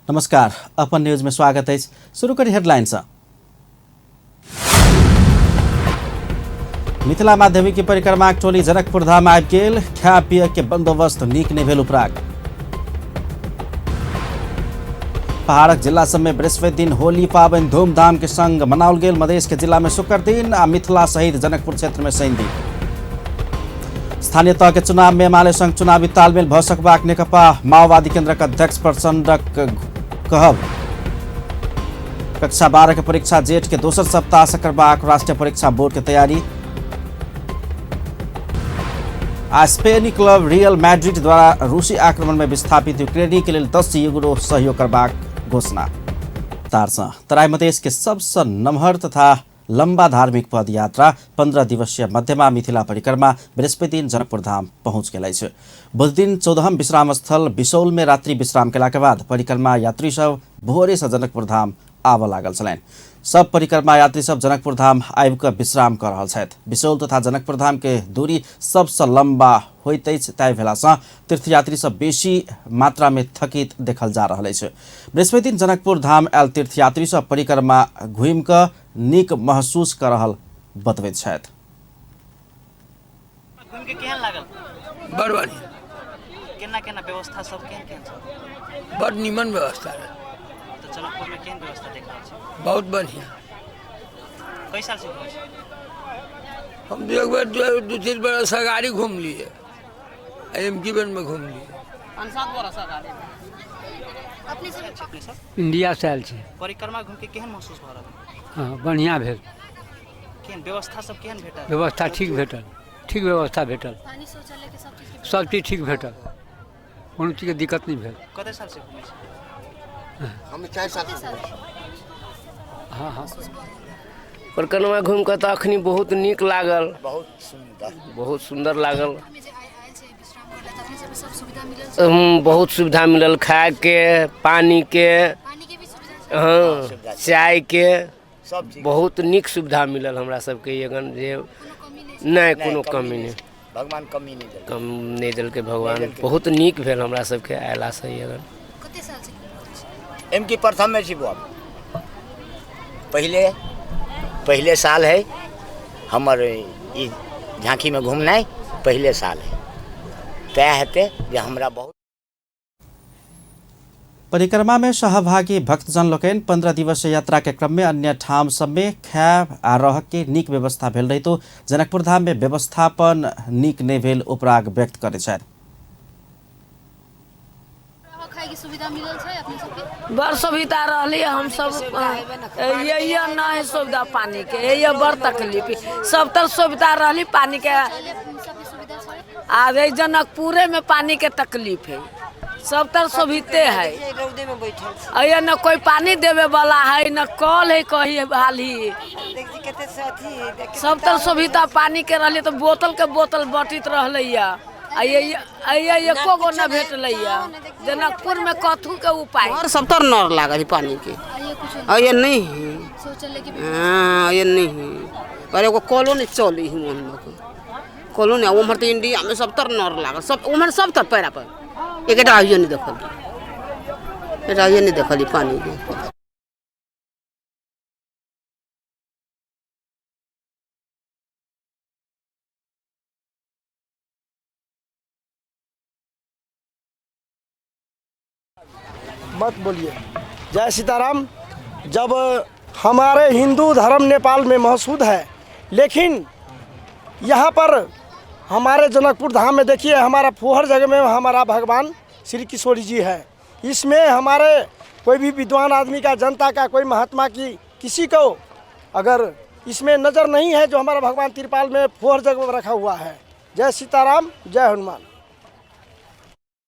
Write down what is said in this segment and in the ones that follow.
नमस्कार, अपन न्यूज में स्वागत अछि। शुरू करी हेडलाइन सँ। मिथिला माध्यमिक परिक्रमाक टोली जनकपुर धाम आबि गेल। खाय पिय के बंदोबस्त नीक नहि भेल उपराग। पहाड़क जिला सब में बृहस्पति दिन होली पाबनि धूमधाम के संग मनाओल गेल। मधेश के जिला में शुक्र दिन आ मिथिला सहित जनकपुर क्षेत्र में शनि दिन। स्थानीय तह के चुनाव में एमाले संग चुनावी तालमेल भ सकबाक नेकपा माओवादी केंद्रक अध्यक्ष प्रचण्डक कहब। कक्षा 12 के परीक्षा जेठ के दोसर सप्ताह से करबाक राष्ट्रीय परीक्षा बोर्ड के तैयारी। आ स्पेनी क्लब रियल मैड्रिड द्वारा रूसी आक्रमण में विस्थापित यूक्रेनी के लेल 10 यूरो सहयोग करबाक घोषणा। तारसँ तराई मधेश के सबसँ नमहर तथा लम्बा धार्मिक पद यात्रा 15 दिवसीय मध्यमा मिथिला परिक्रमा बृहस्पति दिन जनकपुर धाम पहुँच गेल अछि। बुध दिन 14 विश्राम स्थल बिसौल में रात्रि विश्राम केला के बाद परिक्रमा यात्री सब भोरे से जनकपुर धाम आबऽ लागल छलनि। सब परिक्रमा यात्री सब जनकपुर धाम आबि कऽ विश्राम कऽ रहल छथि। बिसौल तथा जनकपुर धाम के दूरी सबसँ लम्बा होइत अछि, ताहि भेलासँ तीर्थयात्री सब बेसी मात्रा में थकित देखल जा रहल अछि। बृहस्पति दिन जनकपुर धाम आयल तीर्थयात्री सब परिक्रमा घुमि कऽ नीक महसूस कऽ रहल बतबैत छथि। घुमि के केहन लागल? बड़ बढ़िया। केना केना व्यवस्था सब केहन केहन छल? बड़ नीमन व्यवस्था रहे। तऽ जनकपुर में केहन व्यवस्था देख रहल छी? बहुत बढ़िया। कई साल से घुमै छी? हम तो एक बार दू तीन बार सगारी घूम लिए, एम की में घूम लिए। 5-7 बरस अगाडि। अपने सब इंडिया से आयल छी। परिक्रमा घुमि के केहन महसूस भऽ रहल? हँ, बढ़िआँ भेल। केहन व्यवस्था सब केहन भेटल? व्यवस्था ठीक भेटल, ठीक व्यवस्था भेटल, सब चीज ठीक भेटल, कोनो चीजके दिक्कत नहि भेल। कते साल से घुमै छी? हम 4 साल से। हँ हँ। परिक्रमा घुमि कऽ तऽ अखनी बहुत नीक लागल, बहुत सुन्दर, बहुत सुन्दर लागल, बहुत सुविधा मिलल, खायके, पानिके, हँ, चायके बहुत नीक सुविधा मिलल हमरा सबके। एखन जे नहि कोनो कमी नहि, भगवान कमी नहि देलकै, कम नहि देलकै भगवान। बहुत नीक भेल हमरा सबके अयलासँ। एखन एम की प्रथम में छी बुआ, पहिले पहिले साल है हमर ई झांकी में घूमनाइ, पहिले साल है, तय हेतै जे हमरा बहुत। परिक्रमा में सहभागी भक्तजन लोकनि 15 दिवसीय यात्रा के क्रम में अन्य ठाम सब में खायब आ रह के नीक व्यवस्था भेल रहितो जनकपुर धाम में व्यवस्थापन नीक नहि भेल उपराग व्यक्त करैत छथि। सुविधा मिलल छै अपने सबके? बड़ सुविधा रहली हम सब। ये नहीं सुविधा पानी के, ये बड़ तकलीफ। सब तर सुविधा रहली पानी के, आब जनकपुरे में पानी के तकलीफ है। सब तर सुविधे है, अये न कोई पानी देवे वाला है, न कल है कहीं हाल ही। सब तर सुविधा पानी के रहली तो बोतल के बोतल बटित रहलै, एको गो न भेटलैया। जनकपुर में कथू के उपाय? और सब तर नर लागल है पानी के, अये नहीं है, हाँ ये नहीं है, और एगो कलो नहीं चली है हम कलो नहीं। उम्हर तो इंडिया में सब तर नर लागल, सब उम्हर सब तर पैरा पर एक आइयो नहीं देखली, आइयो नहीं देखली पानी के। मत बोलिए। जय सीताराम। जब हमारे हिंदू धर्म नेपाल में मौजूद है, लेकिन यहाँ पर हमारे जनकपुर धाम में देखिए, हमारा फुहर जगह में हमारा भगवान श्री किशोरी जी है। इसमें हमारे कोई भी विद्वान आदमी का, जनता का, कोई महात्मा की किसी को अगर इसमें नज़र नहीं है जो हमारा भगवान तिरपाल में फुहर जगह में रखा हुआ है। जय सीताराम, जय हनुमान।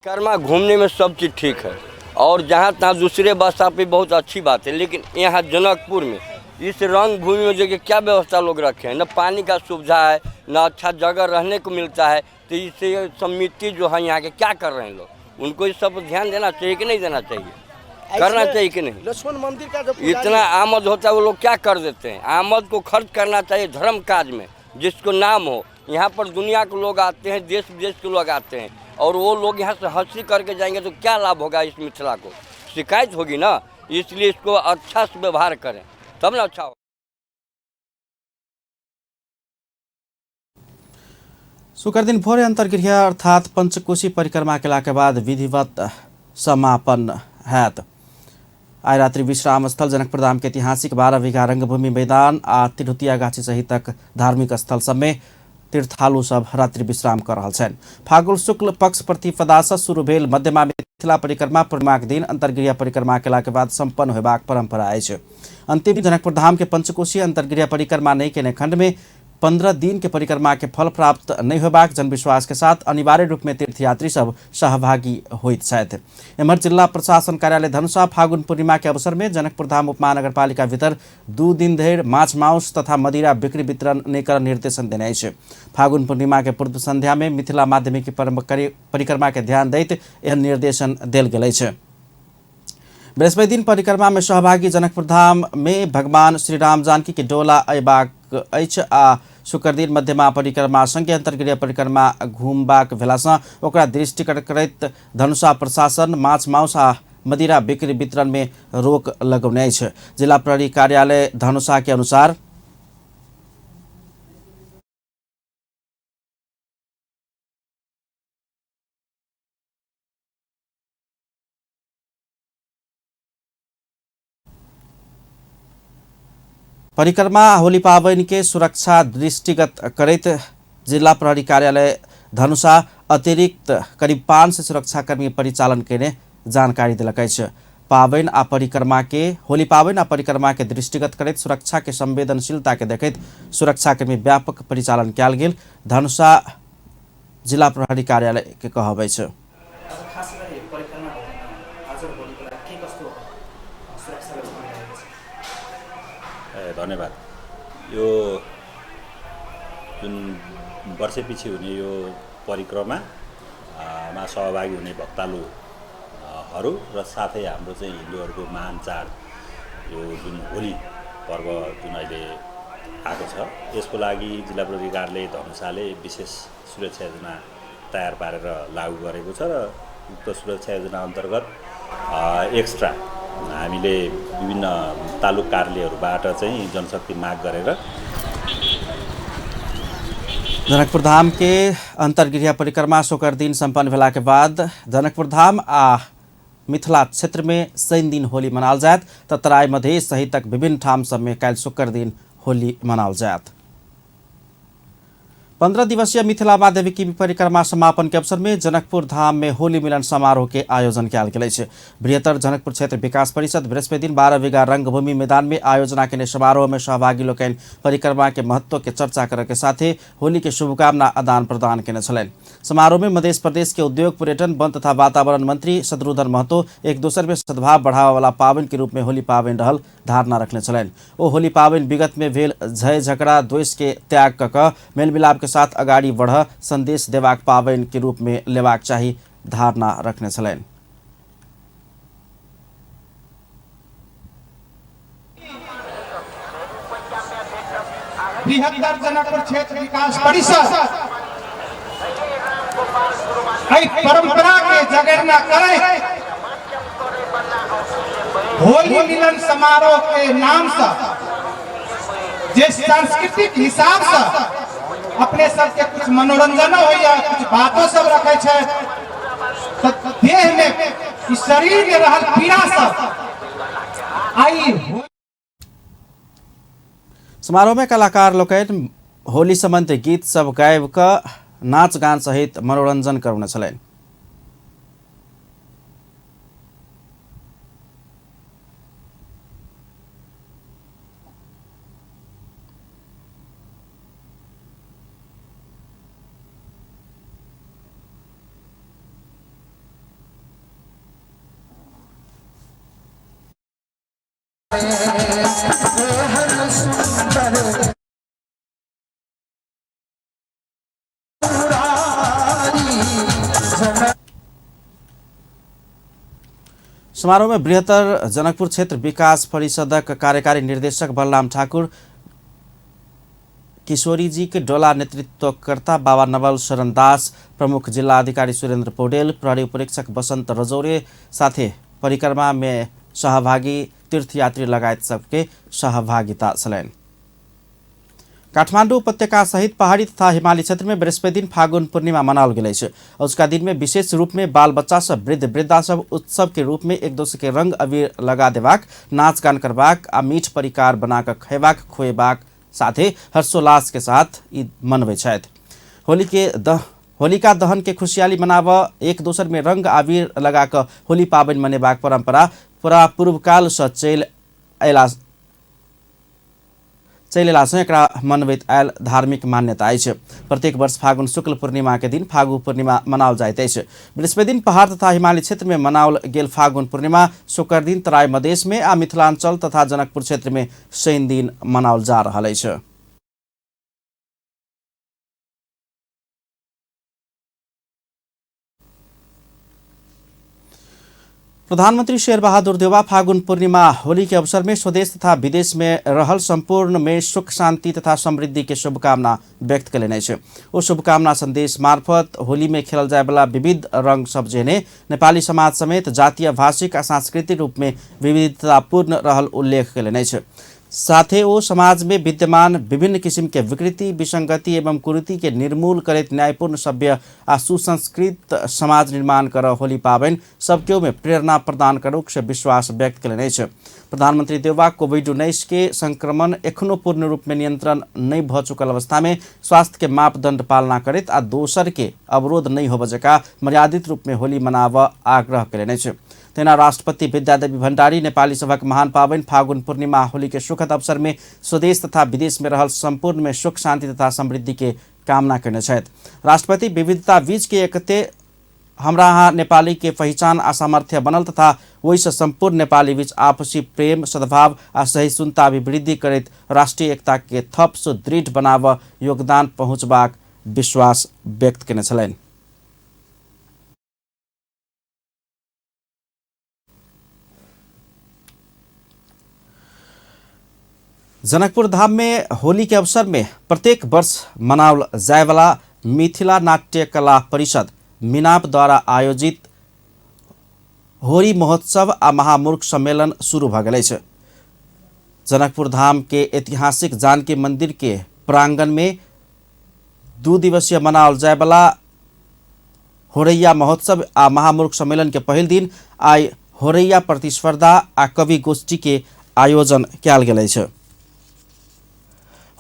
परिक्रमा घूमने में सब चीज़ ठीक है और जहाँ तहाँ दूसरे बस पे बहुत अच्छी बात है, लेकिन यहाँ जनकपुर में इस रंग भूमि में देखिए क्या व्यवस्था लोग रखे हैं। न पानी का सुविधा है, न अच्छा जगह रहने को मिलता है। तो इससे समिति जो है यहाँ के क्या कर रहे हैं लोग, उनको इस सब ध्यान देना चाहिए कि नहीं देना चाहिए, करना चाहिए कि नहीं? लक्ष्मण मंदिर का जो इतना आमद होता है वो लोग क्या कर देते हैं। आमद को खर्च करना चाहिए धर्म काज में, जिसको नाम हो। यहाँ पर दुनिया के लोग आते हैं, देश विदेश के लोग आते हैं, और वो लोग यहाँ से हंसी करके जाएंगे तो क्या लाभ होगा इस मिथिला को। शिकायत होगी ना, इसलिए इसको अच्छा से व्यवहार करें तब ना अच्छा हो। शुक्र दिन भोरे अंतर्गृह अर्थात पंचकोशी परिक्रमा केला के बाद विधिवत समापन हैत। आइ रात्रि विश्राम स्थल जनकपुरधाम के ऐतिहासिक 12 बीघा रंगभूमि मैदान आ तिरहुतिया गाछी सहितक धार्मिक स्थल सब में तीर्थालु सब रात्रि विश्राम कर रहल छनि। फागुन शुक्ल पक्ष प्रतिपदा से शुरू भेल मध्यमा मिथिला परिक्रमा पूर्णिमाक दिन अंतर्गृह परिक्रमा केला के बाद संपन्न होबाक परंपरा अछि। अंतिम जनकपुरधाम के पंचकोशी अंतर्गृह परिक्रमा नहि केने खंड में 15 दिन के परिक्रमा के फल प्राप्त नहीं होबाक जनविश्वास के साथ अनिवार्य रूप में तीर्थयात्री सब सहभागी होइत छथि। एम्हर जिला प्रशासन कार्यालय धनुषा फागुन पूर्णिमा के अवसर में जनकपुरधाम उपमहानगरपालिका भीतर 2 दिन धरि माछ माउस तथा मदिरा बिक्री वितरण नहि कर निर्देशन देने अछि। फागुन पूर्णिमा के पूर्व संध्या में मिथिला माध्यमिक परिक्रमा के ध्यान दैत एहन निर्देशन देल गेल अछि। बृहस्पति दिन परिक्रमा में सहभागी जनकपुरधाम में भगवान श्री राम जानकी के डोला अयबाक अछि आ शुक्र दिन मध्यमा परिक्रमा संगे अंतर्गृह परिक्रमा घुमबाक भेलासँ ओकरा दृष्टिगत करैत धनुषा प्रशासन माछ माउस आ मदिरा बिक्री वितरण में रोक लगौने अछि। जिला प्रहरी कार्यालय धनुषा के अनुसार परिक्रमा होली पाबनि के सुरक्षा दृष्टिगत करैत जिला प्रहरी कार्यालय धनुषा अतिरिक्त करीब 500 सुरक्षाकर्मी परिचालन केने जानकारी देलक अछि। पाबनि आ परिक्रमा के होली पाबनि आ परिक्रमा के दृष्टिगत करैत सुरक्षा के संवेदनशीलता के देखैत सुरक्षाकर्मी व्यापक परिचालन कयल गेल धनुषा जिला प्रहरी कार्यालय के कहब अछि। धन्यवाद। यो जुन वर्षैपछि हुने यो परिक्रमामा सहभागी हुने भक्तालुहरू र साथै हाम्रो चाहिँ हिन्दूहरूको महान चाड यो जुन होली पर्व जुन अहिले आएको छ, यसको लागि जिल्ला प्रहरी कार्यालय धनुषाले विशेष सुरक्षा योजना तयार पारेर लागू गरेको छ र उक्त सुरक्षा योजना अन्तर्गत एक्स्ट्रा हामीले विभिन्न तालुक कार्यालयहरूबाट चाहिँ जनशक्ति माग गरेर जनकपुरधाम के अंतर्गृह परिक्रमा शुक्र दिन सम्पन्न भेला के बाद जनकपुरधाम आ मिथिला क्षेत्र में शनि दिन होली मनाओल जायत त तराई मधेश सहितक विभिन्न ठाम सब में काल्हि शुक्र दिन होली मनाओल जायत। 15 दिवसीय मिथिला माध्यमिकी परिक्रमा समापन के अवसर में जनकपुर धाम में होली मिलन समारोह के आयोजन कयल गेल अछि। बृहत्तर जनकपुर क्षेत्र विकास परिषद बृहस्पति दिन 12 बीघा रंगभूमि मैदान में आयोजना केने समारोह में सहभागी लोकनि परिक्रमा के महत्व के चर्चा करे के साथे होली के शुभकामना आदान प्रदान केने छलनि। समारोह में मध्य प्रदेश के उद्योग पर्यटन वन तथा वातावरण मंत्री शत्रुघ्न महतो एक दोसर में सद्भाव बढ़ावा वाला पाबनि के रूप में होली पाबनि रहल धारणा रखने छलनि। ओ होली पाबनि विगत में भेल झय झगड़ा द्वेष के त्याग कऽ कऽ मेलमिलाप के साथ अगाडि बढ़ संदेश देबाक पाबनि के रूप में लेबाक चाही धारणा रखने छलनि। बृहत्तर जनकपुर क्षेत्र विकास परिषद एहि परंपरा के जगेरना करे होली मिलन समारोह के नाम से जे सांस्कृतिक हिसाब से अपने सबके कुछ मनोरंजन होइया, कुछ बातों सब रखे छै, तो देह में शरीर में रहल पीड़ा सब आई। समारोह में कलाकार लोकनि होली संबंधी गीत सब गाबि कऽ नाच गान सहित मनोरंजन करौने छलनि। समारोह में बृहत्तर जनकपुर क्षेत्र विकास परिषदक कार्यकारी निर्देशक बलराम ठाकुर, किशोरी जी के डोला नेतृत्वकर्ता बाबा नवल शरण दास, प्रमुख जिल्ला अधिकारी सुरेन्द्र पौडेल, प्रहरी उपरीक्षक बसन्त रजौरे साथे परिक्रमा में सहभागी तीर्थयात्री लगायत सबके सहभागिता छलनि। काठमाडौँ उपत्यका सहित पहाड़ी तथा हिमाली क्षेत्र में बृहस्पति दिन फागुन पूर्णिमा मनाओल गेल अछि। उसका दिन में विशेष रूप में बाल बच्चा सब वृद्ध वृद्धा सब उत्सव के रूप में एक दोसर के रंग अबीर लगा देबाक, नाच गान करबाक आ मीठ परिकार बना कऽ खयबाक खुएबाक साथे हर्षोल्लास के साथ ई मनबै छथि। होलिका दहन के खुशियाली मनाबऽ, एक दोसर में रंग अबीर लगा कऽ होली पाबनि मनेबाक परंपरा पूरा पूर्वकाल सँ चलि अयलासँ एकरा मनबैत आयल धार्मिक मान्यता अछि। प्रत्येक वर्ष फागुन शुक्ल पूर्णिमा के दिन फागु पूर्णिमा मनाओल जाइत अछि। बृहस्पति दिन पहाड़ तथा हिमाली क्षेत्र में मनाओल गेल फागुन पूर्णिमा शुक्र दिन तराई मधेश में आ मिथिलांचल तथा जनकपुर क्षेत्र में शनि दिन मनाओल जा रहल अछि। प्रधानमंत्री शेरबहादुर देउवा फागुन पूर्णिमा होली के अवसर में स्वदेश तथा विदेश में रहल संपूर्ण में सुख शांति तथा समृद्धि के शुभकामना व्यक्त कयलनि अछि। ओ शुभकामना संदेश मार्फत होली में खेलल जाय वाला विविध रंग सब जेने नेपाली समाज समेत जातीय, भाषिक आ सांस्कृतिक रूप में विविधतापूर्ण रहल उल्लेख कयलनि अछि। साथे ओ समाज में विद्यमान विभिन्न किसिम के विकृति, विसंगति एवं कुरीति के निर्मूल करैत न्यायपूर्ण, सभ्य आ सुसंस्कृत समाज निर्माण कर होली पाबनि सबकेओ में प्रेरणा प्रदान करूक से विश्वास व्यक्त कयलनि अछि। प्रधानमंत्री देउवा कोविड-19 के संक्रमण एखनो पूर्ण रूप में नियंत्रण नहीं भ चुकल अवस्था में स्वास्थ्य के मापदंड पालना करैत आ दोसर के अवरोध नहीं होबय जकाँ मर्यादित रूप में होली मनाबऽ आग्रह कयलनि अछि। तहिना राष्ट्रपति विद्यादेवी भण्डारी नेपाली सभक महान पाबनि फागुन पूर्णिमा होली के सुखद अवसर में स्वदेश तथा विदेश में रहल संपूर्ण में सुख शांति तथा समृद्धि के कामना कयने छथि। राष्ट्रपति विविधता बीच के एकते हमरा अहाँ नेपाली के पहिचान आ सामर्थ्य बनल तथा ओहिसँ संपूर्ण नेपाली बीच आपसी प्रेम, सद्भाव आ सहिष्णुता अभिवृद्धि करैत राष्ट्रीय एकता के थप सुदृढ़ बनाबऽ योगदान पहुँचबाक विश्वास व्यक्त कयने छलनि। जनकपुर धाम में होली के अवसर में प्रत्येक वर्ष मनाओल जायवाला मिथिला नाट्य कला परिषद मिनाप द्वारा आयोजित होरी महोत्सव आ महामूर्ख सम्मेलन शुरू भ गेल अछि। जनकपुर धाम के ऐतिहासिक जानकी मंदिर के प्रांगण में 2 दिवसीय मनाओल जायवाला होरैया महोत्सव आ महामूर्ख सम्मेलन के पहिल दिन आइ होरैया प्रतिस्पर्धा आ कवि गोष्ठी के आयोजन कयल गेल अछि।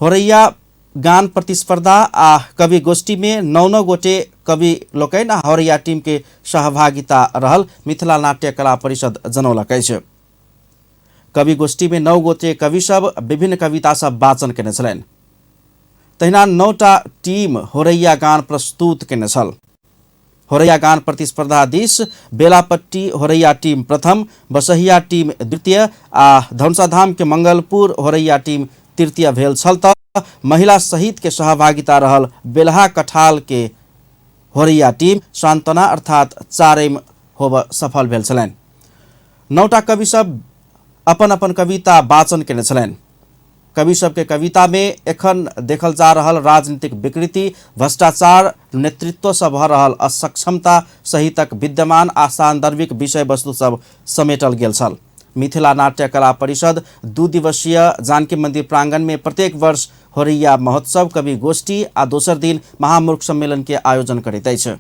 होरैया गान प्रतिस्पर्धा आ कवि गोष्ठी में 9-9 गोटे कवि लोकनि आ होरैया टीम के सहभागिता रहल मिथिला नाट्य कला परिषद जनौलक अछि। कवि गोष्ठी में 9 गोटे कवि सब विभिन्न कविता सब वाचन केने छलनि। तहिना 9टा टीम होरैया गान प्रस्तुत केने छल। होरैया गान प्रतिस्पर्धा दिस बेलापट्टी होरैया टीम प्रथम, बसहिया टीम द्वितीय आ धनुषाधाम के मंगलपुर होरैया टीम तृतीय भेल छल त महिला सहित के सहभागिता रहल बेलहा कठाल के होरैया टीम सांत्वना अर्थात चारिम होब सफल भेल छलनि। 9टा कवि सब अपन अपन कविता वाचन केने छलनि। कवि सबके कविता में एखन देखल जा रहल राजनीतिक विकृति, भ्रष्टाचार, नेतृत्व से भऽ रहल असक्षमता सहितक विद्यमान आ सान्दर्भिक विषय वस्तु सब समेटल गेल छल। मिथिला नाट्य कला परिषद 2 दिवसीय जानकी मंदिर प्रांगण में प्रत्येक वर्ष होरैया महोत्सव, कवि गोष्ठी आ दोसर दिन महामूर्ख सम्मेलन के आयोजन करैत अछि।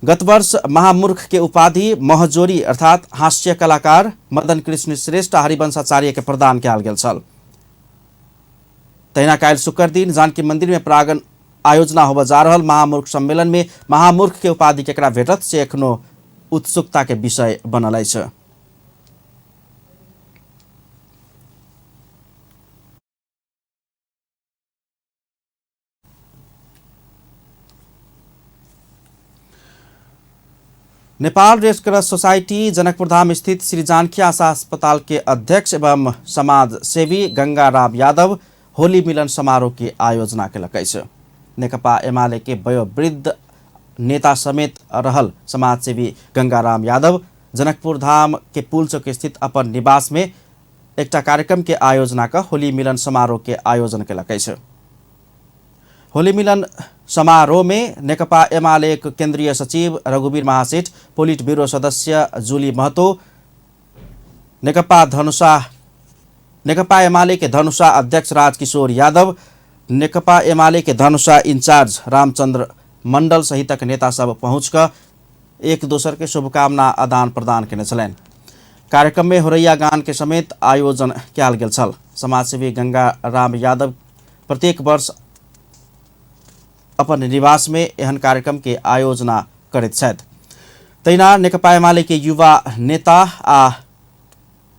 गत वर्ष महामूर्ख के उपाधि महजोरी अर्थात हास्य कलाकार मदन कृष्ण श्रेष्ठ आ हरिवंशाचार्य के प्रदान कयल गेल छल। तहिना काल्हि शुक्र दिन जानकी मंदिर में प्रांगण आयोजना होबय जा रहल महामूर्ख सम्मेलन में महामूर्ख के उपाधि केकरा भेटत से एखनो उत्सुकता के विषय बनल अछि। Nepal red cross society Janakpur Dham स्थित श्री जानकी आशा अस्पताल के अध्यक्ष एवं समाज सेवी गंगाराम यादव होली मिलन समारोह के आयोजना केलक अछि। नेकपा एमाले के वयोवृद्ध नेता समेत रहल समाजसेवी गंगाराम यादव जनकपुर धाम के पुलचौक स्थित अपन निवास में एकटा कार्यक्रम के आयोजना क होली मिलन समारोह के आयोजन केलक अछि। होली मिलन समारोह में नेकपा एमाले के केंद्रीय सचिव रघुवीर महासेठ, पोलिट ब्यूरो सदस्य जुली महतो, नेकपा धनुषा नेकपा एमाले के धनुषा अध्यक्ष राजकिशोर यादव, नेकपा एमाले के धनुषा इंचार्ज रामचंद्र मंडल सहितक नेता सब पहुँच कऽ एक दोसर के शुभकामना आदान प्रदान केने छलनि। कार्यक्रम में होरैया गान के समेत आयोजन कयल गेल छल। समाजसेवी गंगा राम यादव प्रत्येक वर्ष अपन निवास में एहन कार्यक्रम के आयोजना करैत छथि। तहिना नेकपा एमाले के युवा नेता आ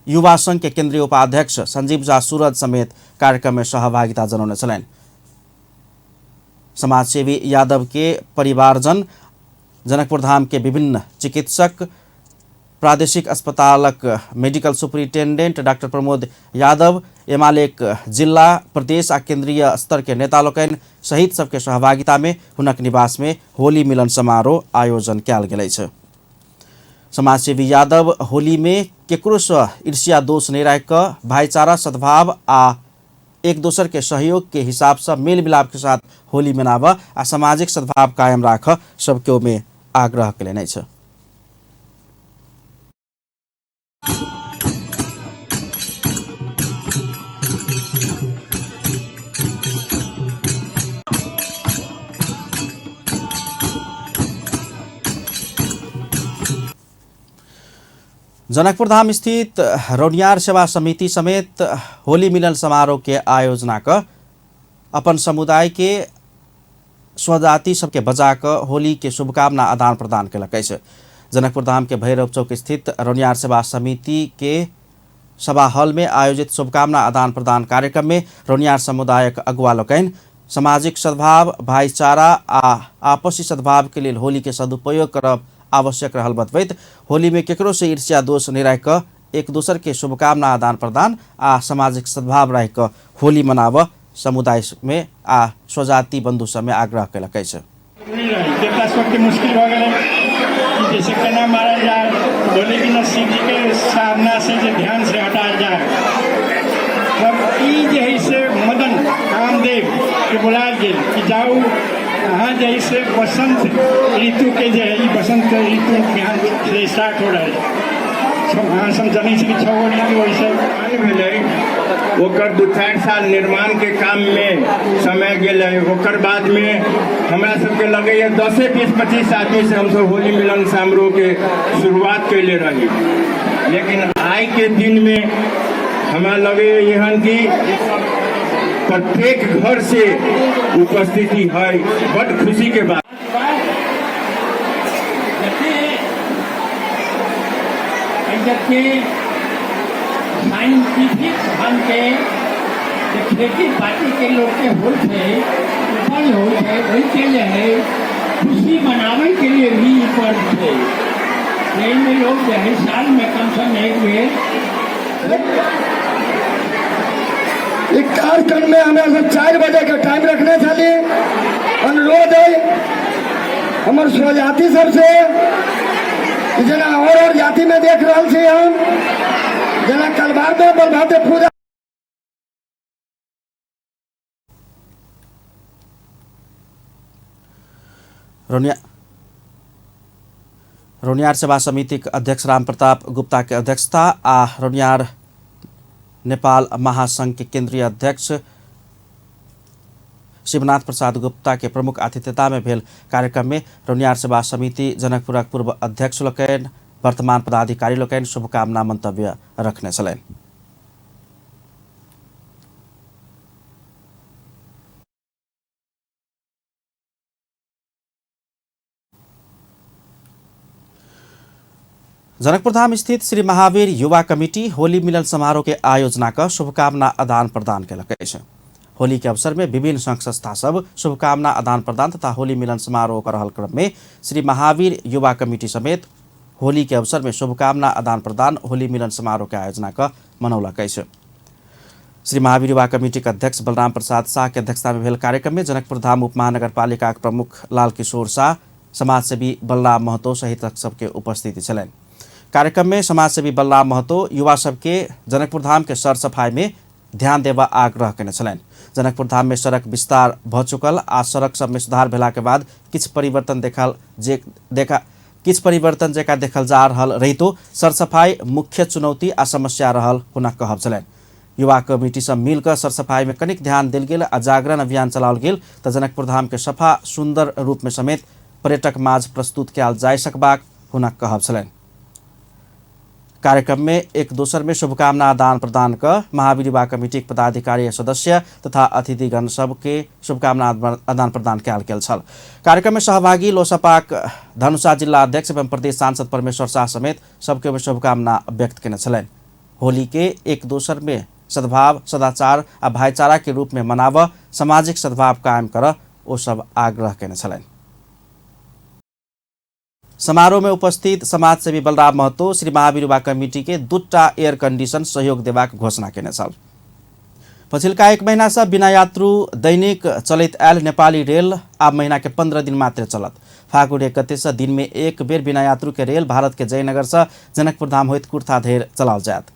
युवा संघ के केंद्रीय उपाध्यक्ष संजीव झा सूरज समेत कार्यक्रम में सहभागिता जनौने छलनि। समाजसेवी यादव के परिवारजन, जनकपुर धाम के विभिन्न चिकित्सक, प्रादेशिक अस्पतालक medical superintendent doctor Pramod Yadav, एमालेक जिल्ला, प्रदेश आ केंद्रीय स्तर के नेता लोकनि सहित सबके सहभागिता में हुनक निवास में होली मिलन समारोह आयोजन कयल गेल अछि। समाजसेवी यादव होली में केकरो सँ ईर्ष्या दोष नहीं राखि कऽ भाईचारा, सद्भाव आ एक दोसर के सहयोग के हिसाब से मेल मिलाप के साथ होली मनाबऽ आ सामाजिक सद्भाव कायम राखऽ सबके में आग्रह कयलनि अछि। जनकपुर धाम स्थित रौनियार सेवा समिति समेत होली मिलन समारोह के आयोजना कऽ अपन समुदाय के स्वजाति सबके बजा कऽ होली के शुभकामना आदान प्रदान केलक अछि। जनकपुर धाम के भैरव चौक स्थित रौनियार सेवा समिति के सभा हॉल में आयोजित शुभकामना आदान प्रदान कार्यक्रम में रौनियार समुदायक अगुवा लोकनि सामाजिक सद्भाव, भाईचारा आ आपसी सद्भाव के लेल होली के सदुपयोग करब आवश्यक रहल बतबैत होली में केकरो से ईर्ष्या दोष नहीं राखि कऽ एक दोसर के शुभकामना आदान प्रदान आ सामाजिक सद्भाव राखि कऽ होली मनाबऽ समुदाय में आ स्वजाति बंधु सब में आग्रह केलक अछि। देवता सबके मुश्किल भऽ गेलै कि जैसे केना मारल जाय, बोले कि न शिव जी के साधना से जे ध्यान से हटायल जाय। तब ई जे है से मदन कामदेव के बुलायल गेल कि जाउ अहाँ जे है से बसंत ऋतु के जे है, ई बसंत ऋतु यहाँ से स्टार्ट हो रहल है। अहाँ सब जनै छी कि 6 गो ऋतु होइ छै। भेलै ओकर 2-4 साल निर्माण के काम में समय गेलै। ओकर बाद में हमरा सबके लगैया 10 20 25 आदमी से हमसब होली मिलन समारोह के शुरुआत कैले रही, लेकिन आइ के दिन में हमरा लगैया एहन कि प्रत्येक घर से उपस्थिति है, बड खुशी के बात। जबकि साइंटिफिक ढंग के खेती बाड़ी के लोग के होत है, उपज होत है, वही के लिए है खुशी मनावे के लिए भी ई पर्व है। यही में लोग जो है साल में कम से कम एक बेर एक कार्यक्रम में हमरा सब 4 बजे के टाइम रखने छली। अनुरोध है हमर स्वजाति सबसे जेना और जाति में देख रहल छी हम, जेना कलवार में बलभद्र पूजा। रौनियार सेवा समितिक अध्यक्ष राम प्रताप गुप्ता के अध्यक्षता आ रौनियार नेपाल महासंघ के केंद्रीय अध्यक्ष शिवनाथ प्रसाद गुप्ता के प्रमुख आतिथ्यता में भेल कार्यक्रम में रौनियार सेवा समिति जनकपुरक पूर्व अध्यक्ष लोकनि, वर्तमान पदाधिकारी लोकनि शुभकामना मंतव्य रखने छलनि। जनकपुर धाम स्थित श्री महावीर युवा कमिटी होली मिलन समारोह के आयोजना क शुभकामना आदान प्रदान केलक अछि। होली के अवसर में विभिन्न संघ संस्था सब शुभकामना आदान प्रदान तथा होली मिलन समारोह कर रहल क्रम में श्री महावीर युवा कमिटी समेत होली के अवसर में शुभकामना आदान प्रदान होली मिलन समारोह के आयोजना क मनौलक अछि। श्री महावीर युवा कमिटी के अध्यक्ष बलराम प्रसाद शाह के अध्यक्षता में भेल कार्यक्रम में जनकपुर धाम उप महानगरपालिका के प्रमुख लाल किशोर शाह, समाजसेवी बलराम महतो सहित सबके उपस्थिति छलनि। कार्यक्रम में समाजसेवी बलराम महतो युवा सबके जनकपुर धाम के सरसफाई में ध्यान देबा आग्रह केने छलनि। जनकपुर धाम में सड़क विस्तार भ चुकल आ सड़क सब में सुधार भेला के बाद किछु परिवर्तन किछु परिवर्तन जकाँ देखल जा रहल रहितो सरसफाइ मुख्य चुनौती आ समस्या रहल हुनक कहब छलनि। युवा कमिटी सब मिल कऽ सरसफाइ में कनिक ध्यान देल गेल आ जागरण अभियान चलाओल गेल तऽ जनकपुर धाम के सफा सुंदर रूप में समेत पर्यटक माझ प्रस्तुत कयल जाय सकबाक हुनक कहब छलनि। कार्यक्रम में एक दोसर में शुभकामना आदान प्रदान कऽ महावीर युवा कमिटी के पदाधिकारी सदस्य तथा अतिथिगण सबके शुभकामना आदान प्रदान कयल गेल छल। कार्यक्रम में सहभागी लोसपाक धनुषा जिला अध्यक्ष एवं प्रदेश सांसद परमेश्वर शाह समेत सबके शुभकामना व्यक्त केने छलनि। होली के एक दोसर में सद्भाव, सदाचार आ भाईचारा के रूप में मनाव, सामाजिक सद्भाव कायम कर ओ सब आग्रह केने छलनि। समारोह में उपस्थित समाजसेवी बलराम महतो श्री महावीर युवा कमिटी के 2टा एयर कंडीशन सहयोग देबाक घोषणा केने छल। पछिलका एक महीना से बिना यात्रु दैनिक चलैत आयल नेपाली रेल आब महीना के 15 दिन मात्र चलत। फागुन 1 गते से दिन में एक बेर बिना यात्रु के रेल भारत के जयनगर से जनकपुर धाम होइत कुर्था धरि चलाओल जायत।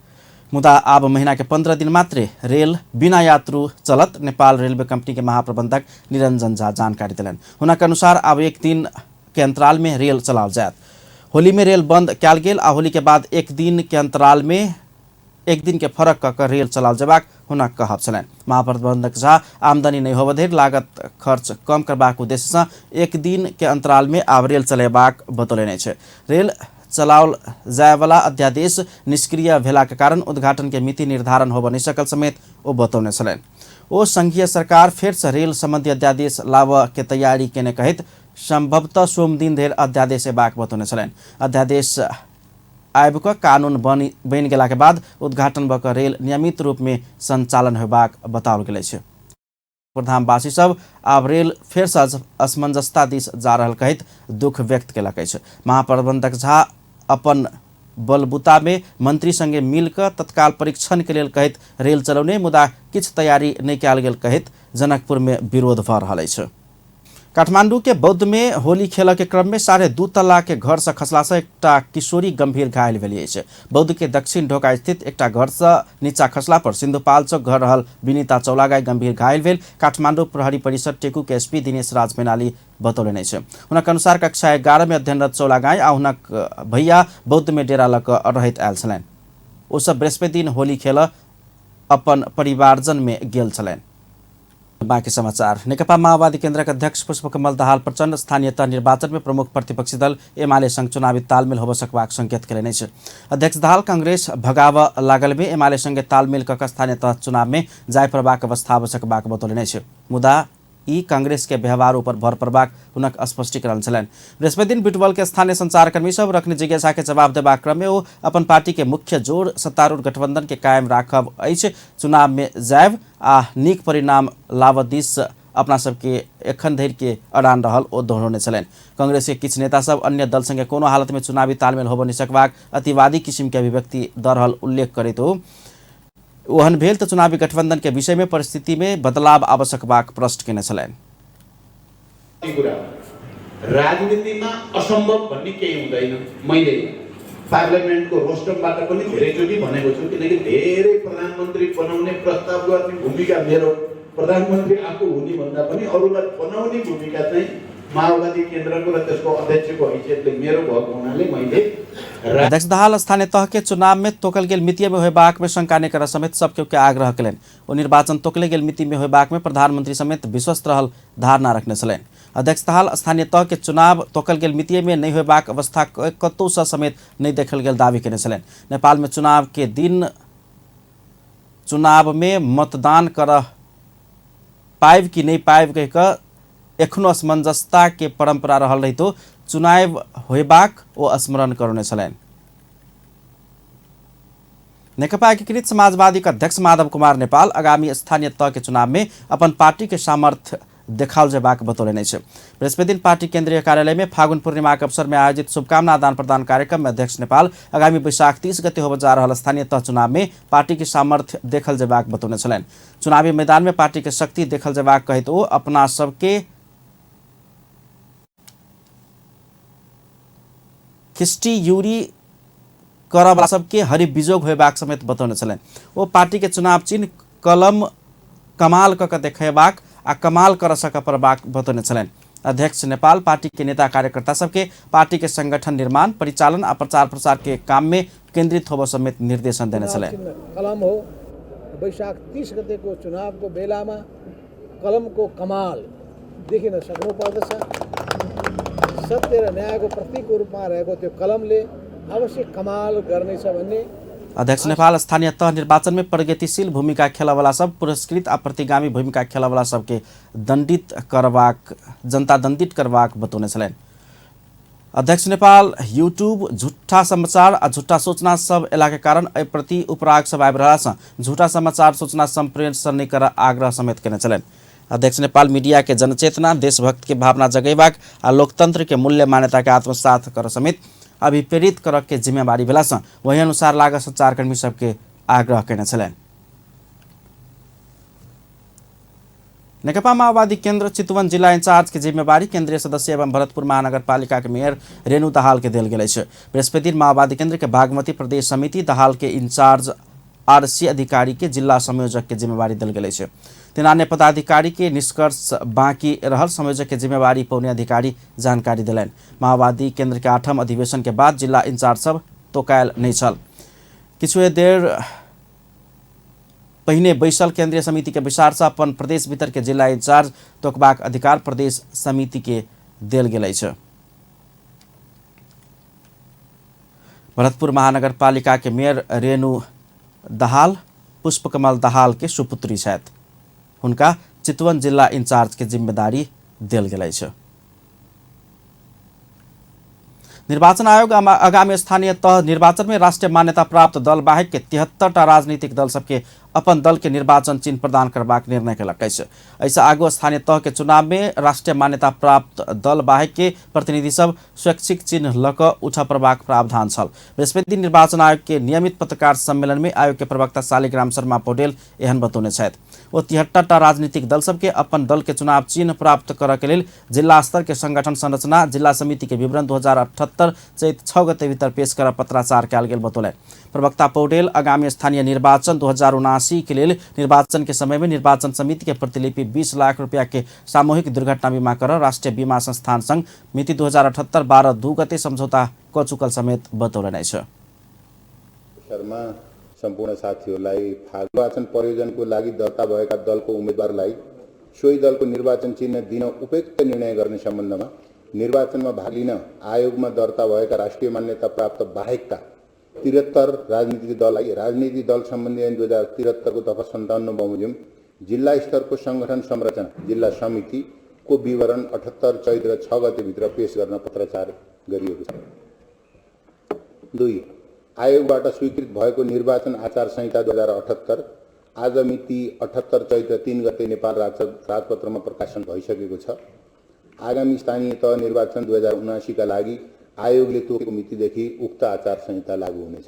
मुदा आब महीना के 15 दिन मात्र रेल बिना यात्रु चलत। नेपाल रेलवे कंपनी के महाप्रबंधक निरंजन झा जानकारी देलनि। हुनक अनुसार आब एक दिन के अंतराल में रेल चलाओल जायत। होली में रेल बंद कयल गेल आ होली के बाद एक दिन के अंतराल में एक दिन के फरक कऽ रेल चलाओल जेबाक हुनक कहब छलनि। महाप्रबंधक झा आमदनी नहि होबय धरि लागत खर्च कम करबाक उद्देश्य सँ एक दिन के अंतराल में आब रेल चलेबाक बतौलनि अछि। रेल चलाओल जायवला अध्यादेश निष्क्रिय भेलाक कारण उद्घाटन के मिति निर्धारण होबय नहि सकल समेत ओ बतौने छलनि। ओ संघीय सरकार फेर सँ रेल संबंधी अध्यादेश लाबय के तैयारी केने कहैत संभवतः सोमदिन धरि अध्यादेश एबाक बतौने छलनि। अध्यादेश आबि कऽ कानून बनि गेलाक बाद उद्घाटन भऽ कऽ रेल नियमित रूप में संचालन होयबाक बताओल गेल अछि। प्रधानवासी सब आब रेल फेर सँ असमंजसता दिस जा रहल कहैत दुख व्यक्त केलक अछि। महाप्रबंधक झा अपन बलबूता में मंत्री संगे मिल कऽ तत्काल परीक्षण के लेल कहैत रेल चलौने मुदा किछु तैयारी नहि कयल गेल कहैत जनकपुर में विरोध भऽ रहल अछि। काठमांडू के बौद्ध में होली खेल के क्रम में 2.5 तल्ला के घर से खसला से एकटा किशोरी गंभीर घायल भेली अछि। बौद्ध के दक्षिण ढोका स्थित एकटा घर से नीचा खसला पर सिंधुपाल चौक घर रहल विनीता चौलागाई गंभीर घायल भेल काठमांडू प्रहरी परिसर टेकू के एसपी दिनेश राज मैनाली बतौलनि अछि। हुनक अनुसार कक्षा 11 में अध्ययनरत चौलागाई आ हुनक भैया बौद्ध में डेरा लऽ कऽ रहैत आयल छलनि। ओ सब बृहस्पति दिन होली खेल अपन परिवारजन में गेल छलनि। बाँकी समाचार। नेकपा माओवादी केन्द्रक अध्यक्ष पुष्पकमल दाहाल प्रचण्ड स्थानीय तह निर्वाचन में प्रमुख प्रतिपक्षी दल एमाले संग चुनावी तालमेल होबय सकबाक संकेत केलनि अछि। अध्यक्ष दाहाल कांग्रेस भगाव लागल में एमाले संगे तालमेल कऽ स्थानीय तह चुनाव में जाय पड़बाक अवस्था आबि सकबाक बतौलनि अछि। मुदा ई कांग्रेस के व्यवहार ऊपर भर पड़बाक हुनक स्पष्टीकरण छलनि। बृहस्पति दिन बुटवल के स्थानीय संचारकर्मी सब रखने जिज्ञासा के जवाब देबाक क्रम में ओ अपन पार्टी के मुख्य जोर सत्तारूढ़ गठबंधन के कायम राखब अछि, चुनाव में जायब आ नीक परिणाम लाबऽ दिस अपना सबके एखन धरि के अड़ान रहल ओ दोहरौने छलनि। कांग्रेस के किछु नेता सब अन्य दल संगे कोनो हालत में चुनावी तालमेल होबऽ नहि सकबाक अतिवादी किसिम के अभिव्यक्ति दऽ रहल उल्लेख करैत ओ ओहन भेल तऽ चुनावी गठबंधन के विषय में परिस्थिति में बदलाव आबऽ सकबाक प्रश्न केने छलनि। कुरा राजनीतिमा असम्भव भन्ने केही हुँदैन। मैले पार्लियामेन्टको रोस्टमबाट पनि धेरैचोटि भनेको छु, किनकि धेरै प्रधानमन्त्री बनाउने प्रस्ताव गर्ने भूमिका मेरो, प्रधानमन्त्री आफू हुने भन्दा पनि अरूलाई बनाउने भूमिका चाहिँ माओवादी केन्द्रको र त्यसको अध्यक्षको हैसियतले मेरो भएको हुनाले मैले अध्यक्ष दाहाल स्थानीय तह के चुनाव में तोकल गेल मितिय में होयबाक में शंका नहि करऽ समेत सबके के आग्रह केलनि। ओ निर्वाचन तोकले गेल मिति में होयबाक में प्रधानमंत्री समेत विश्वस्त रहल धारणा रखने छलनि। अध्यक्ष दाहाल स्थानीय तह के चुनाव तोकल गेल मितिय में नहि होयबाक अवस्था कतौ सँ समेत नहि देखल गेल दावी केने छलनि। नेपाल में चुनाव के दिन चुनाव में मतदान करऽ पाइब कि नहि पाइब कहि कऽ एखनो असमंजसता के परंपरा रहल रहितो चुनाव होयबाक ओ स्मरण करौने छलनि। नेकपा एकीकृत समाजवादी के अध्यक्ष माधव कुमार नेपाल आगामी स्थानीय तह के चुनाव में अपन पार्टी के सामर्थ्य देखाओल जेबाक बतौलनि अछि। बृहस्पति दिन पार्टी केंद्रीय कार्यालय में फागुन पूर्णिमा के अवसर में आयोजित शुभकामना आदान प्रदान कार्यक्रम में अध्यक्ष नेपाल आगामी वैशाख 30 गते होबय जा रहल स्थानीय तह चुनाव में पार्टी के सामर्थ्य देखल जेबाक बतौने छलनि। चुनावी मैदान में पार्टी के शक्ति देखल जेबाक कहैत ओ अपना सबके खिस्टी यूरी करऽवला सबके हरि विजोग होयबाक समेत बतौने छलनि। ओ पार्टी के चुनाव चिन्ह कलम कमाल कऽ के देखेबाक आ कमाल करऽ सकऽ पड़बाक बतौने छलनि। अध्यक्ष नेपाल पार्टी के नेता कार्यकर्ता सबके पार्टी के संगठन निर्माण, परिचालन आ प्रचार प्रसार के काम में केन्द्रित होब समेत निर्देशन देने छलनि। कलम हो, वैशाख 30 गतेको चुनावको बेलामा कलमको कमाल देखिन सक्नु पर्दछ। सत्य र न्यायको प्रतीकको रूपमा रहेको त्यो कलमले अवश्य कमाल गर्नेछ भन्ने अध्यक्ष नेपाल स्थानीय तह निर्वाचन में प्रगतिशील भूमिका खेलवाला सब पुरस्कृत आ प्रतिगामी भूमिका खेलवाला सबके दंडित करबाक, जनता दंडित करबाक बतौने छलनि। अध्यक्ष नेपाल यूट्यूब झूठा समाचार आ झूठा सूचना सब एला के कारण एहि प्रति उपराग सब आबि रहला सँ झूठा समाचार सूचना सम्प्रेषण नहि कर आग्रह समेत केने छलनि। अध्यक्ष नेपाल मीडिया के जनचेतना, देशभक्त के भावना जगेबाक आ लोकतंत्र के मूल्य मान्यता के आत्मसात कर समेत अभिप्रेरित कर के जिम्मेवारी भेला सँ वही अनुसार लागत संचारकर्मी सबके आग्रह केने छलनि। नेकपा माओवादी केंद्र चितवन जिला इंचार्ज के जिम्मेवारी केंद्रीय सदस्य एवं भरतपुर महानगरपालिका के मेयर रेणु दाहाल के देल गेल अछि। बृहस्पति माओवादी केंद्र के बागमती प्रदेश समिति दाहाल के इंचार्ज आरसी अधिकारी के जिला संयोजक के जिम्मेवारी देल गेल अछि। तीन अन्य पदाधिकारी के निष्कर्ष बाकी रहल संयोजक के जिम्मेवारी पौने अधिकारी जानकारी देलनि। माओवादी केंद्र के 8म अधिवेशन के बाद जिला इंचार्ज सब तोकायल नहीं छल। किछुए देर पहिने बैसल केंद्रीय समिति के बैसार से अपन प्रदेश भीतर के जिला इंचार्ज तोकबाक अधिकार प्रदेश समिति के देल गेल अछि। भरतपुर महानगरपालिका के मेयर रेणु दाहाल पुष्पकमल दाहाल के सुपुत्री छथि। हुनका चितवन जिला इंचार्ज के जिम्मेदारी देल गेल अछि। निर्वाचन आयोग आगामी स्थानीय तह निर्वाचन में राष्ट्रीय मान्यता प्राप्त दल बाहेक के 73टा राजनीतिक दल सबके अपन दल के निर्वाचन चिन्ह प्रदान करबाक निर्णय केलक अछि। एहिसँ आगू स्थानीय तह के चुनाव में राष्ट्रीय मान्यता प्राप्त दल बाहेक के प्रतिनिधि सब स्वैच्छिक चिन्ह लऽ कऽ उठऽ पड़बाक प्रावधान छल। बृहस्पति दिन निर्वाचन आयोग के नियमित पत्रकार सम्मेलन में आयोग के प्रवक्ता शालिग्राम शर्मा पौडेल एहन बतौने छथि। ओ 73टा राजनीतिक दल सबके अपन दल के चुनाव चिन्ह प्राप्त करऽ के लेल जिला स्तर के संगठन संरचना, जिला समिति के विवरण 2078 चैत 6 गते भीतर पेश कर पत्राचार कयल गेल बतौलनि। प्रवक्ता पौडेल आगामी स्थानीय निर्वाचन 2079 के लेल निर्वाचन के समय में निर्वाचन समिति के प्रतिलिपि 20 लाख रुपया के सामूहिक दुर्घटना बीमा कर राष्ट्रीय बीमा संस्थान संग मिति 2078 12/2 गते सम्झौता क चुकल समेत बतौलनि अछि। शर्मा सम्पूर्ण साथीहरूलाई निर्वाचन प्रयोजनको लागि दर्ता भएका दलको उम्मेदवारलाई सोही दलको निर्वाचन चिन्ह दिन उपयुक्त निर्णय गर्ने सम्बन्धमा निर्वाचनमा भाग लिन आयोगमा दर्ता भएका राष्ट्रिय मान्यता प्राप्त बाहेकका 73 राजनीतिक दललाई राजनीतिक दल सम्बन्धी ऐन 2073 को दफा 57 बमोजिम जिल्ला स्तरको संगठन संरचना जिल्ला समिति को विवरण 78 चैत्र 6 गते भित्र पेश गर्न पत्राचार गरिएको छ। 2 आयोगबाट स्वीकृत भएको निर्वाचन आचार संहिता 2078 आज मिति 78 चैत्र 3 गते नेपाल राजपत्रमा प्रकाशन भइसकेको छ। आगामी स्थानीय तह निर्वाचन 2079 का लागि आयोगले तोकेको मितिदेखि उक्त आचार संहिता लागू हुनेछ।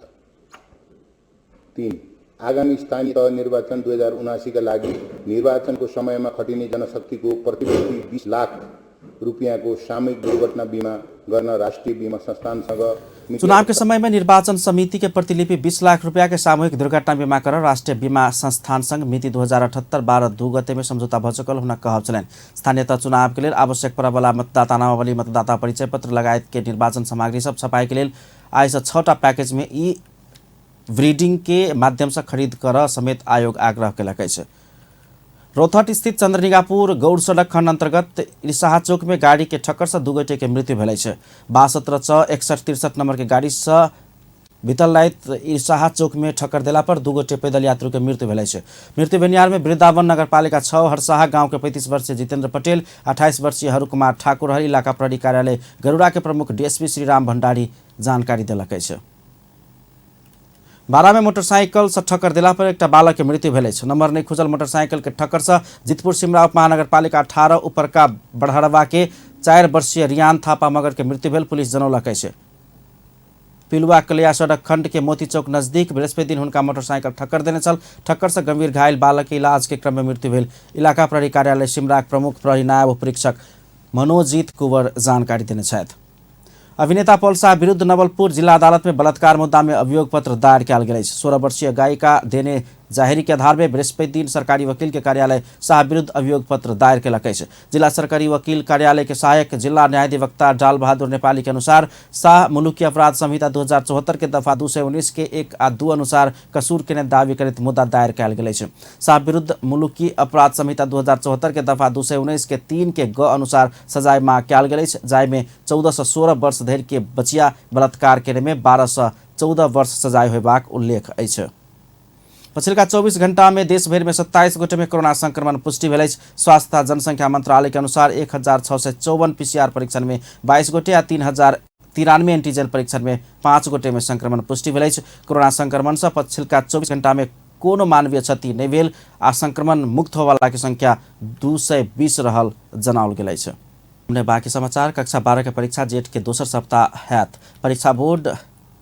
3 आगामी स्थानीय तह निर्वाचन 2079 का लागि निर्वाचनको समयमा खटिने जनशक्तिको प्रति व्यक्ति 20 लाख रुपियाँको सामूहिक दुर्घटना बीमा गर्न राष्ट्रिय बीमा संस्थानसँग चुनाव के समय में निर्वाचन समिति के प्रतिलिपि 20 लाख रुपया के सामूहिक दुर्घटना बीमा कर राष्ट्रीय बीमा संस्थान संग मिति 2078 12/2 गते में समझौता भ चुकल हुनक कहब छलनि। स्थानीय तह चुनाव के लेल आवश्यक पड़यवला मतदाता नामावली, मतदाता परिचय पत्र लगायत के निर्वाचन सामग्री सब छपाई के लेल आइ से 6टा पैकेज में ई ब्रीडिंग के माध्यम से खरीद कर समेत आयोग आग्रह केलक अछि। रौतहट स्थित चंद्रनिगापुर गौड़ सड़क खंड अंतर्गत इरसाहा चौक में गाड़ी के ठक्कर से 2 गोटे के मृत्यु भेल अछि। 62 6 61 63 नंबर के गाड़ी से बीतल राति इरसाहा चौक में ठक्कर देला पर 2 गोटे पैदल यात्रु के मृत्यु भेल अछि। मृत्यु भेनिहार में वृंदावन नगरपालिका 6 हरसाहा गांव के 35 वर्षीय जितेंद्र पटेल, 28 वर्षीय हरुकुमार ठाकुर हर इलाका प्रहरी कार्यालय गरुड़ा के प्रमुख डीएसपी श्रीराम भंडारी जानकारी देलक अछि। बारा में मोटरसाइकिल से ठक्कर देला पर एकटा बालक के मृत्यु भेल अछि। नंबर नहीं खुजल मोटरसाइकिल के ठक्कर से जितपुर सिमरा उप महानगरपालिका 18 उपरका बड़हरवा के 4 वर्षीय रियान थापा मगर के मृत्यु भेल पुलिस जनौलक अछि। पिलुआ कलिया सड़क खंड के मोती चौक नजदीक बृहस्पति दिन हुनका मोटरसाइकिल ठक्कर देने छल। ठक्कर से गंभीर घायल बालक के इलाज के क्रम में मृत्यु भेल। इलाका प्रहरी कार्यालय सिमराक प्रमुख प्रहरी नायब उपरीक्षक मनोजीत कुंवर जानकारी देने छथि। अभिनेता पल शाह विरुद्ध नवलपुर जिला अदालत में बलात्कार मुद्दा में अभियोग पत्र दायर कयल गेल अछि। 16 वर्षीय गायिका देने जाहिरी के आधार में बृहस्पति दिन सरकारी वकील के कार्यालय शाह विरुद्ध अभियोग पत्र दायर केलक अछि। जिला सरकारी वकील कार्यालय के सहायक जिला न्यायाधिवक्ता डाल बहादुर नेपाली के अनुसार शाह मुलुकी अपराध संहिता 2074 के दफा 219 के 1 आ 2 अनुसार कसूर के दावी करैत मुद्दा दायर कयल गेल अछि। शाह विरुद्ध मुलुकी अपराध संहिता 2074 के दफा 219 के 3 के ग अनुसार सजाय मांग कयल गेल अछि, जाहिमे 14 से 16 वर्ष धरि के बचिया बलात्कार केने में 12 से 14 वर्ष सजाय होयबाक उल्लेख अछि। पछिलका 24 घंटा में देशभरि में 27 गोटे में कोरोना संक्रमण पुष्टि भेल अछि। स्वास्थ्य तथा जनसंख्या मंत्रालय के अनुसार 1654 पीसीआर परीक्षण में 22 गोटे आ 3093 एंटीजन परीक्षण में 5 गोटे में संक्रमण पुष्टि भेल अछि। कोरोना संक्रमण से पछिलका 24 घंटा में कोनो मानवीय क्षति नहि भेल आ संक्रमण मुक्त होयवला के संख्या 220 रहल जनाओल गेल अछि। बाकी समाचार। कक्षा 12 के परीक्षा जेठ के दोसर सप्ताह हैत। परीक्षा बोर्ड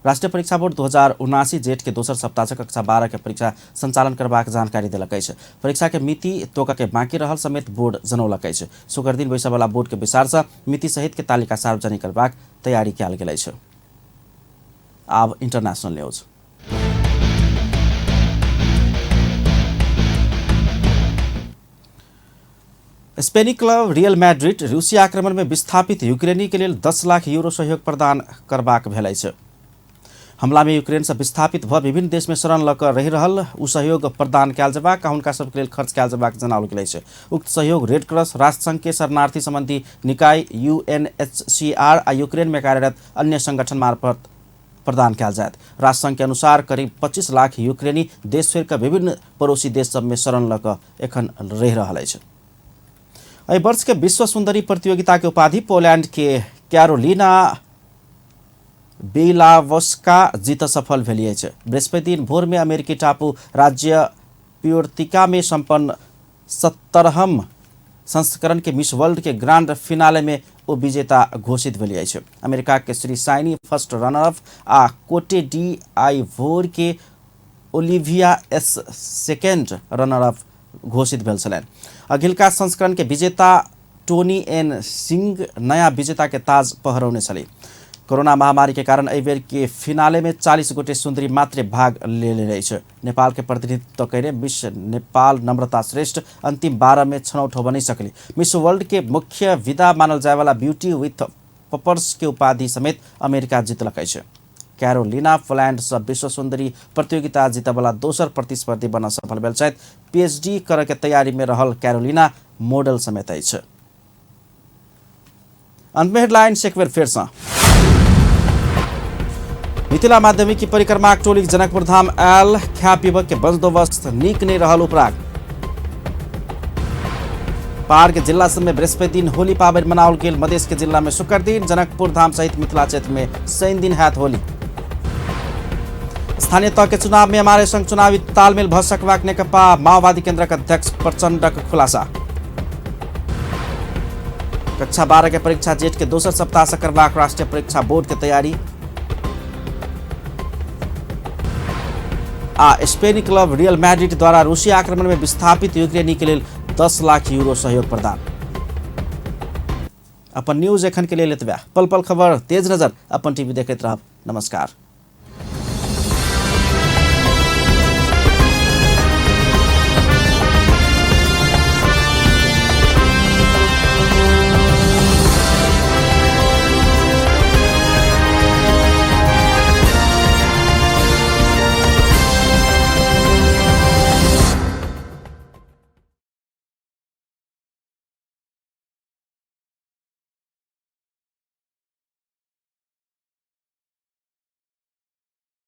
राष्ट्रीय परीक्षा बोर्ड 2079 जेठ के दोसर सप्ताह से कक्षा 12 के परीक्षा संचालन करबाक जानकारी देलक अछि। परीक्षा के मिति तोका के बाकी रहल समेत बोर्ड जनौलक अछि। शुक्र दिन बैसयवला बोर्ड के बैसार से मिति सहित के तालिका सार्वजनिक करबाक तैयारी कयल गेल अछि। आब इंटरनेशनल न्यूज। स्पेनी क्लब रियल मैड्रिड रूसी आक्रमण में विस्थापित यूक्रेनी के लेल 10 लाख यूरो सहयोग प्रदान करबाक भेल अछि। हमला में यूक्रेन से विस्थापित भ विभिन्न देश में शरण लऽ कऽ रहि रहल ओ सहयोग प्रदान कयल जेबाक आ हुनका सबके लेल खर्च कयल जेबाक जनाओल गेल अछि। उक्त सहयोग रेड क्रॉस, राष्ट्रसंघ के शरणार्थी संबंधी निकाय यूएनएचसीआर आ यूक्रेन में कार्यरत अन्य संगठन मार्फत प्रदान कयल जायत। राष्ट्रसंघ के अनुसार करीब 25 लाख यूक्रेनी देश छोड़ि कऽ विभिन्न पड़ोसी देश सब में शरण लऽ कऽ एखन रहि रहल अछि। एहि वर्ष के विश्व सुंदरी प्रतियोगिता के उपाधि पोलैंड के कैरोलिना बेलावस्का जीत सफल भेली अछि। बृहस्पति दिन भोर में अमेरिकी टापू राज्य प्योर्तिका में संपन्न 70वां संस्करण के मिस वर्ल्ड के ग्रांड फिनाले में ओ विजेता घोषित भेली अछि। अमेरिका के Shree Saini first runner up आ कोटे डी आइवोर के Olivia S second runner up घोषित भेल छलनि। अगिलका संस्करण के विजेता टोनी एन सिंह नया विजेता के ताज पहरौने छली। कोरोना महामारी के कारण एहि बेर के फिनाले में 40 गोटे सुंदरी मात्र भाग लेने अछि। नेपाल के प्रतिनिधित्व कयने मिस नेपाल नम्रता श्रेष्ठ अंतिम 12 में छनौट होबऽ नहि सकली। मिस वर्ल्ड के मुख्य विदा मानल जायवाला ब्यूटी विथ पपर्स के उपाधि समेत अमेरिका जितलक अछि। कैरोलिना पोलैंड से विश्व सुंदरी प्रतियोगिता जीतबला दोसर प्रतिस्पर्धी बन सफल भेल छथि। पीएचडी करऽ के तैयारी में रहल कैरोलिना मॉडल समेत अछि। अंत में हेडलाइंस एक बेर फेर सँ। मिथिला माध्यमिक की परिक्रमाक टोली जनकपुर धाम आयल, खाय पीबक के बंदोबस्त नीक नहीं रहल उपराग। पहाड़ के जिला सब में बृहस्पति दिन होली पाबनि मनाओल गेल। मधेश के जिला में शुक्र दिन, जनकपुर धाम सहित मिथिला क्षेत्र में शनि दिन हैत होली। स्थानीय तह के चुनाव में हमारे संग चुनावी तालमेल भ सकबाक नेकपा माओवादी केंद्रक अध्यक्ष प्रचंडक खुलासा। कक्षा 12 के परीक्षा जेठ के दोसर सप्ताह से करबाक राष्ट्रीय परीक्षा बोर्ड के तैयारी। आ स्पेनी क्लब रियल मैड्रिड द्वारा रूसी आक्रमण में विस्थापित यूक्रेनी के लेल 10 लाख यूरो सहयोग प्रदान। अपन न्यूज एखन के लेल एतबे। पल पल खबर, तेज नजर, अपन टीवी देखैत रहब। नमस्कार।